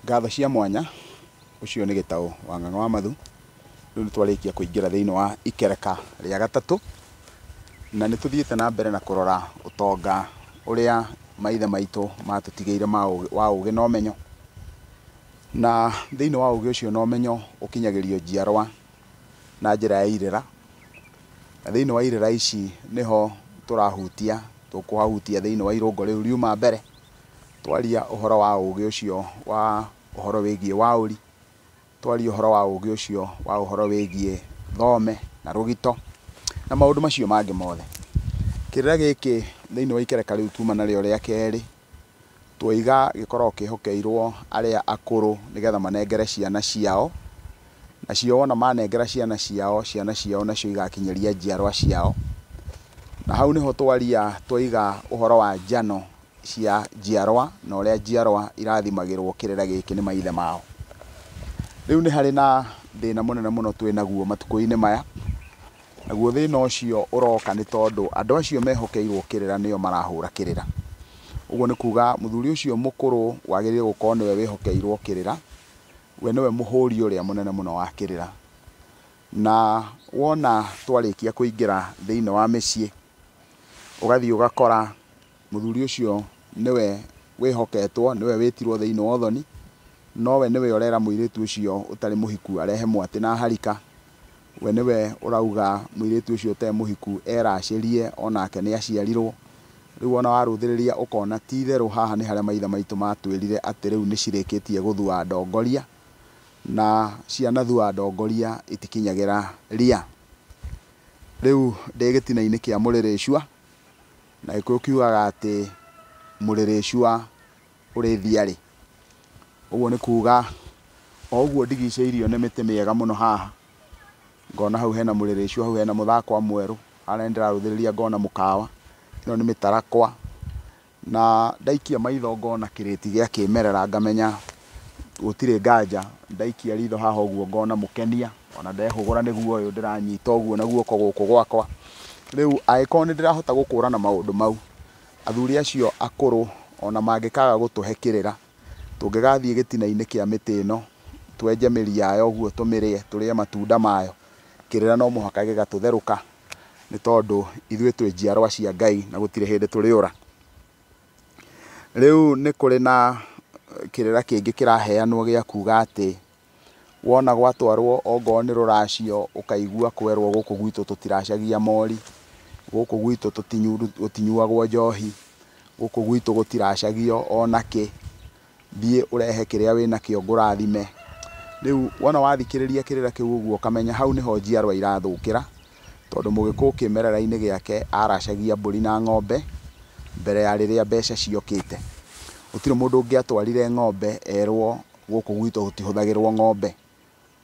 Ngatho cia mwanya, ũcio nĩ Gĩtaũ wa Ng'ang'a wa Mathu. Rĩu nĩ twarĩkia kũingĩra thĩinĩ wa ikereka rĩa gatatũ, na nĩ tũthiĩte na mbere na kũrora ũtonga ũrĩa maithe maitũ matũtigĩire wa ũgĩ na ũmenyo. Na thĩinĩ wa ũgĩ ũcio na ũmenyo ũkinyagĩrio njiarwa na njĩra ya irĩra. Na thĩinĩ wa irĩra ici nĩho tũrahutia, tũkũhahutia thĩinĩ wa irũngo rĩu riuma mbere, twaria ũhoro wa ũgĩ ũcio wa ũhoro wĩgiĩ waũri, twaria ũhoro wa ũgĩ ũcio wa ũhoro wĩgiĩ thome na rũgito na maũndũ macio mangĩ mothe. Kĩrĩra gĩkĩ thĩinĩ wa ikereka rĩu tuma narĩo rĩa kerĩ, twoiga gĩkoragwo kĩhokeirwo arĩa akũrũ nĩgetha manengere ciana ciao, nacio wona manengera ciana ciao, ciana ciao nacio igakinyĩria njiarwa ciao. Na hau nĩho twaria twaiga ũhoro wa njano cia njiarwa na ũrĩa njiarwa irathimagĩrwo kĩrĩra gĩkĩ nĩ maithe mao. Rĩu nĩ harĩ na thĩna mũnene mũno twĩ naguo matukũ-inĩ maya, naguo thĩna ũcio ũroka nĩ tondũ andũ acio mehokeirwo kĩrĩra nĩo marahũra kĩrĩra. Ũguo nĩ kuga mũthuri ũcio mũkũrũ wagĩrĩire gũkorwo nĩwe wĩhokeirwo kĩrĩra, we nĩwe mũhũri ũrĩa mũnene mũno wa kĩrĩra. Na wona twarĩkia kũingĩra thĩinĩ wa mĩciĩ, ũgathiĩ ũgakora mũthuri ũcio nĩwe wĩhoketwo, nĩwe wĩtirwo thĩinĩ wa ũthoni, nowe nĩwe ũrera mũirĩtu ũcio ũtarĩ mũhiku arehe mwatĩ na harika. We nĩwe ũrauga mũirĩtu ũcio ũtarĩ mũhiku eracĩrie onake nĩ aciarirwo. Rĩu ona warũthĩrĩria ũkona ti itherũ haha nĩ harĩa maithe maitũ matwĩrire atĩ rĩu nĩ cirĩkĩtie gũthua ndongoria, na cianathua ndongoria itikinyagĩra ria. Rĩu ndĩ gĩtina-inĩ kĩa mũrĩrĩcua, na Gĩkũyũ kiugaga atĩ mũrĩrĩcua ũrĩ thiarĩ. Ũguo nĩ kuga o ũguo ndigicĩirio nĩ mĩtĩ mĩega mũno haha, ngona hau hena mũrĩrĩcua, hau hena mũthakwa mwerũ, harĩa nĩndĩrarũthĩrĩria ngona mũkawa, ĩno nĩ mĩtarakwa, na ndaikia maitho ngona kĩrĩti gĩa kĩmerera ngamenya gũtirĩ nganja, ndaikia ritho haha ũguo ngona mũkenia, ona ndehũgũra nĩguo ũyũ ndĩranyita ũguo na guoko gũkũ gwakwa. Rĩu angĩkorwo nĩ ndĩrahota gũkũrana maũndũ mau, athuri acio akũrũ ona mangĩkaga gũtũhe kĩrĩra, tũngĩgathiĩ gĩtina-inĩ kĩa mĩtĩ ĩno, twenje mĩri yayo ũguo tũmĩrĩe, tũrĩe matunda mayo, kĩrĩra no mũhaka gĩgatũtherũka, nĩ tondũ ithuĩ twĩ njiarwa cia Ngai na gũtirĩ hĩndĩ tũrĩũra. Rĩu nĩ kũrĩ na kĩrĩra kĩngĩ kĩraheanwo gĩa kuga atĩ wona gwatwarwo ongorwo nĩ rũracio ũkaigua kwerwo gũkũ gwitũ tũtiracagia mori, gũkũ gwitũ gũtinyuagwo njohi, gũkũ gwitũ gũtiracagio ona kĩ, thiĩ ũrehe kĩrĩa wĩnakĩo ngũrathime. Rĩu wona wathikĩrĩria kĩrĩra kĩu ũguo ũkamenya hau nĩho njiarwa irathũkĩra, tondũ mũgĩkũyũ kĩmerera-inĩ gĩake aracagia mbũri na ng'ombe mbere ya rĩrĩa mbeca ciokĩte. Gũtirĩ mũndũ ũngĩatwarire ng'ombe erwo gũkũ gwitũ gũtihũthagĩrwo ng'ombe,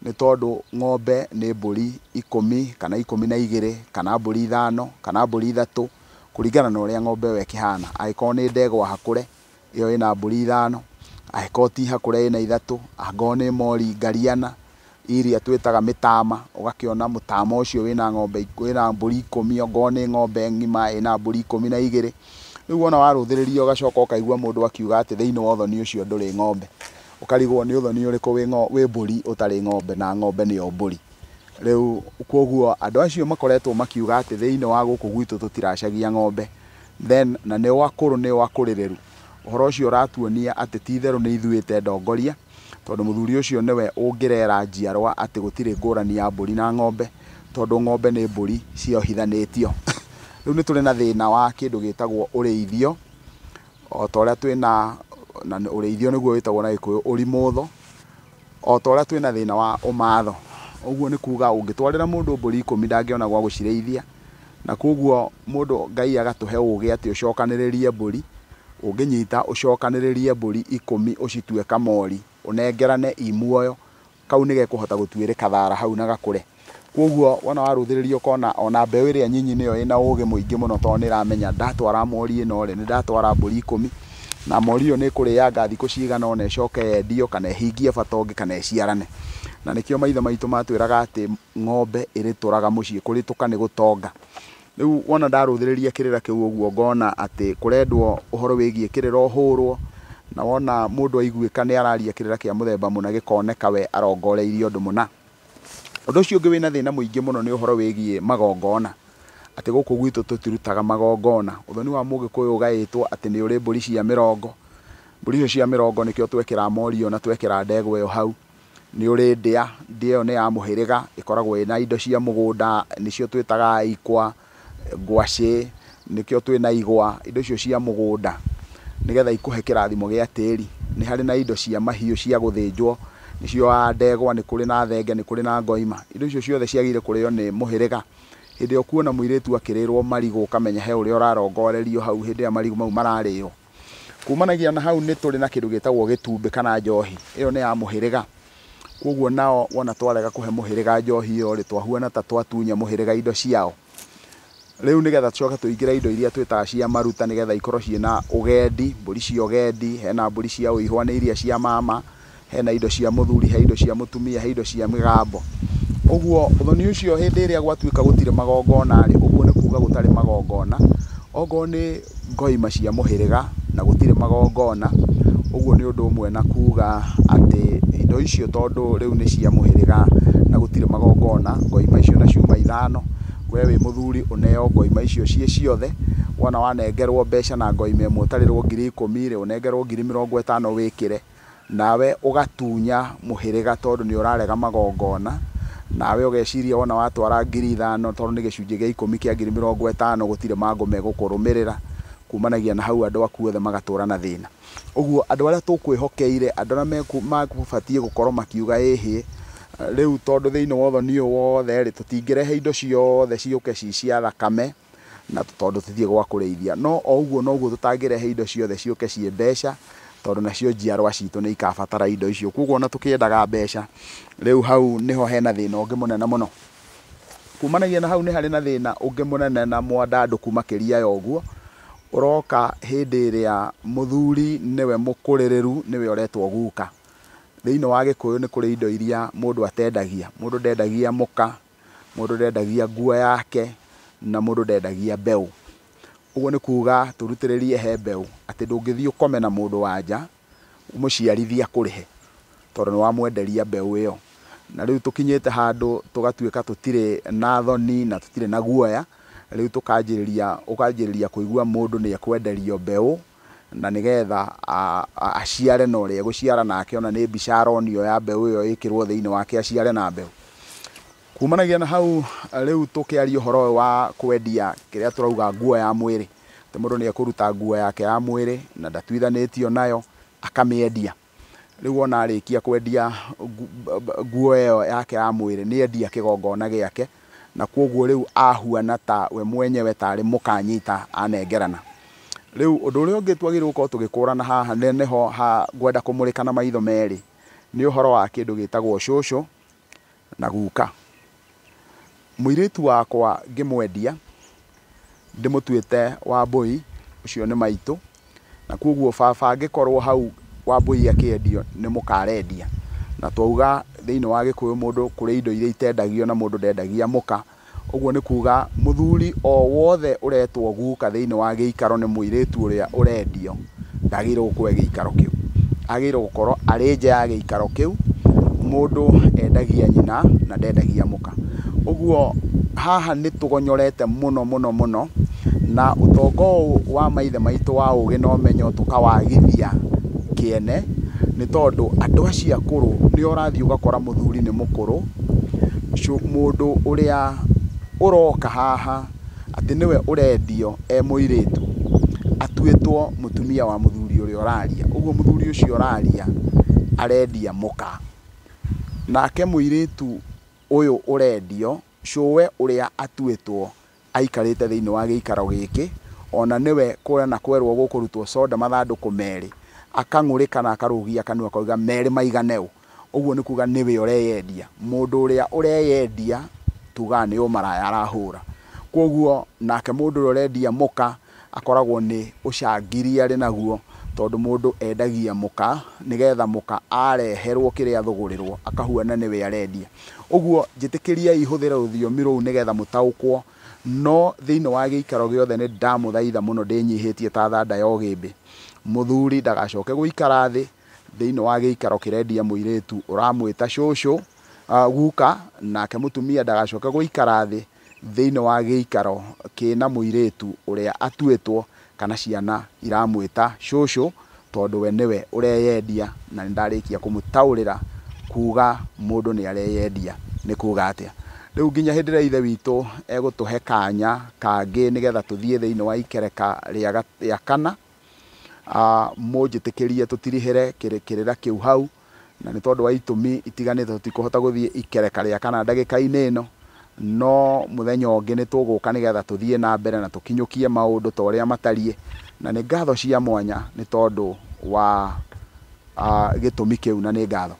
nĩ tondũ ng'ombe nĩ mbũri ikũmi kana 12 kana mbũri 5 kana mbũri 3 kũringana na ũrĩa ng'ombe ĩyo ĩkĩhana. Angĩkorwo nĩ ndegwa hakũre, ĩyo ĩna mbũri 5, angĩkorwo ti hakũre ĩna 3, angĩkorwo nĩ mori ngariana iria twĩtaga mĩtama, ũgakĩona mũtama ũcio wĩna ng'ombe wĩna mbũri 10, ongorwo nĩ ng'ombe ng'ima ĩna mbũri 12. Rĩu wona warũthĩrĩria ũgacoka ũkaigua mũndũ akiuga atĩ thĩinĩ wa ũthoni ũcio ndũrĩ ng'ombe, ũkarigwo nĩ ũthoni ũrĩkũ wĩ mbũri ũtarĩ ng'ombe, na ng'ombe nĩyo mbũri. Rĩu koguo andũ acio makoretwo makiuga atĩ thĩinĩ wa gũkũ gwitũ tũtiracagia ng'ombe, then na nĩo akũrũ nĩo akũrĩrĩru. Ũhoro ũcio ũratuonia atĩ ti itherũ nĩ ithuĩte ndongoria, tondũ mũthuri ũcio nĩwe ũngĩrera njiarwa atĩ gũtirĩ ngũrani ya mbũri na ng'ombe, tondũ ng'ombe nĩ mbũri ciohithanĩtio. Rĩu nĩ tũrĩ na thĩna wa kĩndũ gĩtagwo ũrĩithio, o ta ũrĩa twĩna na ũrĩithio nĩguo wĩtagwo na Gĩkũyũ ũrimũtho, o ta ũrĩa twĩna thĩna wa ũmatho. Ũguo nĩ kuga ũngĩtwarĩra mũndũ mbũri 10 ndangĩona gwa gũcirĩithia, na koguo mũndũ Ngai agatũhe ũgĩ atĩ ũcokanĩrĩrie mbũri, ũngĩnyita ũcokanĩrĩrie mbũri 10 ũcitue kamori, ũnengerane i muoyo, kau nĩ gekũhota gũtuĩrĩka thara hau na gakũre. Koguo wona warũthĩrĩria ũkona ona mbeũ ĩrĩa nyinyi nĩyo ĩna ũgĩ mũingĩ mũno, tondũ nĩ ĩramenya ndatwara mori ĩno rĩ, nĩ ndatwara mbũri 10, na mori ĩyo nĩ ĩkũrĩanga thikũ cigana ũna ĩcoke yendio kana ĩhingie bata ũngĩ kana ĩciarane. Na nĩkĩo maithe maitũ matwĩraga atĩ ng'ombe ĩrĩtũraga mũciĩ, kũrĩtũka nĩ gũtonga. Rĩu wona ndarũthĩrĩria kĩrĩra kĩu ũguo ngona atĩ kũrendwo ũhoro wĩgiĩ kĩrĩra ũhũrwo, Na wona mũndũ aiguĩka nĩ araria kĩrĩra kĩa mũthemba mũna gĩkoneka we arongoreirie ũndũ mũna. Ũndũ ũcio ũngĩ wĩna thĩna mũingĩ mũno nĩ ũhoro wĩgiĩ magongona. Atĩ gũkũ gwitũ tũtirutaga magongona. Ũthoni wa Mũgĩkũyũ ũgaĩtwo atĩ nĩ ũrĩ mbũri cia mĩrongo. Mbũri icio cia mĩrongo nĩkĩo twekĩra mori ĩyo na twekĩra ndegwa ĩyo hau. Nĩ ũrĩ ndĩa, ndĩa ĩyo nĩ ya mũhĩrĩga, ĩkoragwo ĩna indo cia mũgũnda, nĩcio twĩtaga ikwa, ngwacĩ, nĩkĩo twĩna igwa, indo icio cia mũgũnda nĩgetha ikũhe kĩrathimo gĩa tĩri. Nĩ harĩ na indo cia mahiũ cia gũthĩnjwo, nĩcio ndegwa, nĩ kũrĩ na thenge, nĩ kũrĩ na ngoima. Indo icio ciothe ciagĩrĩire kũrĩo nĩ mũhĩrĩga. Hĩndĩ ĩrĩa ũkuona mũirĩtu akĩrĩrwo marigũ ũkamenya he ũrĩa ũrarongorerio hau hĩndĩ ĩrĩa marigũ mau mararĩo. Kumanagia na hau nĩ tũrĩ na kĩndũ gĩtagwo gĩtumbĩ kana njohi, ĩyo nĩ ya mũhĩrĩga. Koguo nao wona twarega kũhe mũhĩrĩga njohi ĩyo rĩ, twahuana ta twatunya mũhĩrĩga indo ciao. Rĩu nĩgetha tũcoke tũingĩre indo iria twĩtaga cia maruta nĩgetha ikorwo ciĩna ũgendi, mbũri cia ũgendi, hena mbũri cia ũihwa nĩ iria cia mama, hena indo cia mũthuri, he indo cia mũtumia, he indo cia mĩgambo. Ũguo ũthoni ũcio hĩndĩ ĩrĩa gwatuĩka gũtirĩ magongona rĩ, ũguo nĩ kuga gũtarĩ magongona. Okorwo nĩ ngoima cia mũhĩrĩga na gũtirĩ magongona, ũguo nĩ ũndũ ũmwe na kuga atĩ indo icio tondũ rĩu nĩ cia mũhĩrĩga na gũtirĩ magongona, ngoima icio na ciuma ithano, we wĩ mũthuri ũneo ngoima icio ciĩ ciothe. Wona wanengerwo mbeca na ngoima ĩmwe ũtarĩrwo 10,000 rĩ, ũnengerwo 50,000 wĩkĩre. Nawe ũgatunya mũhĩrĩga tondũ nĩ ũrarega magongona. Nawe ũgeciria wona watwara 5,000 tondũ nĩ gĩcunjĩ gĩa 10 kĩa 50,000 gũtirĩ mangũ megũkũrũmĩrĩra. Kumanagia na hau andũ aku othe magatũra na thĩna. Ũguo andũ arĩa tũkwĩhokeire, andũ arĩa mekũbatiĩ gũkorwo makiuga ĩhĩ, rĩu tondũ thĩinĩ wa ũthoni ũyũ wothe rĩ, tũtingĩrehe indo ciothe ciũke ci cia thakame, na tondũ tũthiĩ gwa kũrĩithia. No o ũguo noguo tũtangĩrehe indo ciothe ciũke ciĩ mbeca, tondũ nacio njiarwa citũ nĩ ikabatara indo icio. Koguo ona tũkĩendaga mbeca, rĩu hau nĩho hena thĩna ũngĩ mũnene mũno. Kumanagia na hau nĩ harĩ na thĩna ũngĩ mũnene na mwandandũku makĩria ya ũguo, ũroka hĩndĩ ĩrĩa mũthuri nĩwe mũkũrĩrĩru, nĩwe ũretwo guka. Thĩinĩ wa Gĩkũyũ nĩ kũrĩ indo iria mũndũ atendagia. Mũndũ ndendagia mũka, mũndũ ndendagia nguo yake, na mũndũ ndendagia mbeũ. Ũguo nĩ kuga tũrutĩrĩrie he mbeũ, atĩ ndũngĩthiĩ ũkome na mũndũ wa nja, ũmũciarithie akũrĩhe, tondũ nĩ wamwenderia mbeũ ĩyo. Na rĩu tũkinyĩte handũ tũgatuĩka tũtirĩ na thoni na tũtirĩ na guoya, rĩu tũkanjĩrĩria, ũkanjĩrĩria kũigua mũndũ nĩ ekwenderio mbeũ, na nĩgetha aciare na ũrĩa egũciara nake, ona nĩ mbica aronio ya mbeũ ĩyo ĩkĩrwo thĩinĩ wake aciare na mbeũ. Kumanagia na hau rĩu tũkĩaria ũhoro ũyũ wa kwendia kĩrĩa tũrauga nguo ya mwĩrĩ, atĩ mũndũ nĩ ekũruta nguo yake ya mwĩrĩ na ndatuithanĩtio nayo akamĩendia. Rĩu wona arĩkia kwendia nguo ĩyo yake ya mwĩrĩ, nĩ endia kĩgongona gĩake, na koguo rĩu ahuana ta we mwenyewe tarĩ mũkanyita anengerana. Rĩu ũndũ ũrĩa ũngĩ twagĩrĩirwo gũkorwo tũgĩkũrana haha, nĩho ha ngwenda kũmũrĩka na maitho merĩ, nĩ ũhoro wa kĩndũ gĩtagwo cũcũ na guka. Mũirĩtu wakwa ngĩmwendia, ndĩmũtuĩte Wambũi, ũcio nĩ maitũ, na koguo baba angĩkorwo hau Wambũi akĩendio nĩ mũkarendia. Na twauga thĩinĩ wa Gĩkũyũ mũndũ kũrĩ indo iria itendagio na mũndũ ndendagia mũka. Ũguo nĩ kuga mũthuri o wothe ũretwo guka thĩinĩ wa gĩikaro nĩ mũirĩtu ũrĩa ũrendio, ndagĩrĩirwo gũkorwo e gĩikaro kĩu. Agĩrĩirwo gũkorwo arĩ nja ya gĩikaro kĩu. Mũndũ endagia nyina na ndendagia mũka. Ũguo haha nĩ tũgonyorete mũno mũno mũno, na ũtonga ũyũ wa maithe maitũ wa ũgĩ na ũmenyo tũkawagithia kĩene, nĩ tondũ andũ acio akũrũ nĩ ũrathiĩ ũgakora mũthuri nĩ mũkũrũ, mũndũ ũrĩa ũroka haha atĩ nĩwe ũrendio e mũirĩtu, atuĩtwo mũtumia wa mũthuri ũrĩa ũraria. Ũguo mũthuri ũcio ũraria arendia mũka. Nake mũirĩtu ũyũ ũrendio, cũwe ũrĩa atuĩtwo aikarĩte thĩinĩ wa gĩikaro gĩkĩ, ona nĩwe kũrĩa kwerwo gũkũrutwo soda mathandũkũ merĩ, akang'ũrĩka na akarũgia kanua akauga merĩ maigane ũ. Ũguo nĩ kuga nĩwe ũreyendia. Mũndũ ũrĩa ũreyendia tugaga nĩ ũmaraya arahũra. Koguo nake mũndũ ũrĩa ũrendia mũka akoragwo nĩ ũcangiri arĩ naguo, tondũ mũndũ endagia mũka nĩgetha mũka areherwo kĩrĩa athũgũrĩrwo akahuana nĩwe arendia. Ũguo njĩtĩkĩriai hũthĩre rũthiomi rũu nĩgetha mũtaũkwo, no thĩinĩ wa gĩikaro gĩothe nĩ ndamũthaitha mũno ndĩnyihĩtie ta thanda ya ũgĩmbĩ. Mũthuri ndagacoke gũikara thĩ thĩinĩ wa gĩikaro kĩrendia mũirĩtu ũramwĩta cũcũ, guka, nake mũtumia ndagacoke gũikara thĩ thĩinĩ wa gĩikaro kĩna mũirĩtu ũrĩa atuĩtwo kana ciana iramwĩta cũcũ, tondũ we nĩwe ũreyendia, na nĩndarĩkia kũmũtaũrĩra kuga mũndũ nĩ areyendia nĩ kuga atĩa. Rĩu nginya hĩndĩ ĩrĩa Ithe witũ egũtũhe kanya kangĩ nĩgetha tũthiĩ thĩinĩ wa ikereka rĩa kana, mũnjĩtĩkĩrie tũtirihĩre kĩrĩra kĩu hau, na nĩ tondũ wa itũmi itiganĩte tũtikũhota gũthiĩ ikereka rĩa kana ndagĩka-inĩ ĩno, no mũthenya ũngĩ nĩ tũgũka nĩgetha tũthiĩ na mbere na tũkinyũkie maũndũ ta ũrĩa matariĩ, na nĩ ngatho cia mwanya nĩ tondũ wa gĩtũmi kĩu, na nĩ ngatho.